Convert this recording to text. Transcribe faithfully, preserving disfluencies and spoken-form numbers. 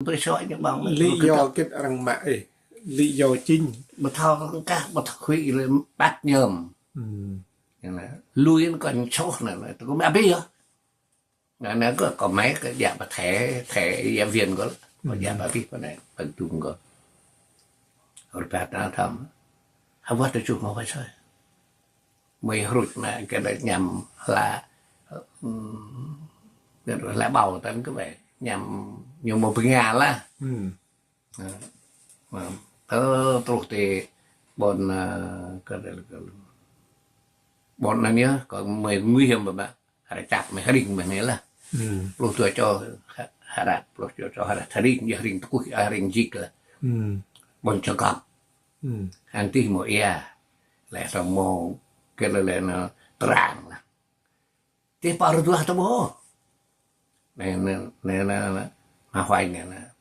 Pơsoi ñu ƀơ̆ng. Lý do kết arăng mă ih. Lý do chính. Ƀu thâo kah, ƀu thâo khuy lĕ bắt nhầm. Ừm. Ñu anŭn, lui anŭn kơ ñu soh anŭn, tơ kơ mă abih yơh. Anŭn, anŭn kơ, kơ mă kơ djă pơ thẻ, thẻ giáo viên kơ, kơ djă pơ abih pơ anai, pơ tŭng kơ. Rơbat anŭn thăm. Hơwơ̆t tơ čuh mă wai soi. Mơi hrŭč anŭn, kơ đa ñăm hla, ừm, kơ hla ƀâo tăn kơ wai, ñăm ñu mơ̆ bơnga lah. Ừm. Anŭn, anŭn, tơ truh tơ ƀôn, ơ, kơ đa, kơ ƀôn anŭn yơh, kơ mơi nguy hiểm ƀơ̆ng. Hơră čăp mơi hring mơi anai lah. Ừm. Pluh dua čô hă-, hơră, pluh dua čô hơră hring, yơh hring tơkuih, yơh hring jik lah. Ừm. Ƀôn čơkăp. Ừm. Hăng tih mơ̆ ia. Lĕ tơ mơ̆ kơ lĕ lĕ anŭn tơrang lah. Tih pơ rơtuah tơ ƀô̆. Anai, anai, anai, anai, anai. Mă huai anai, anai.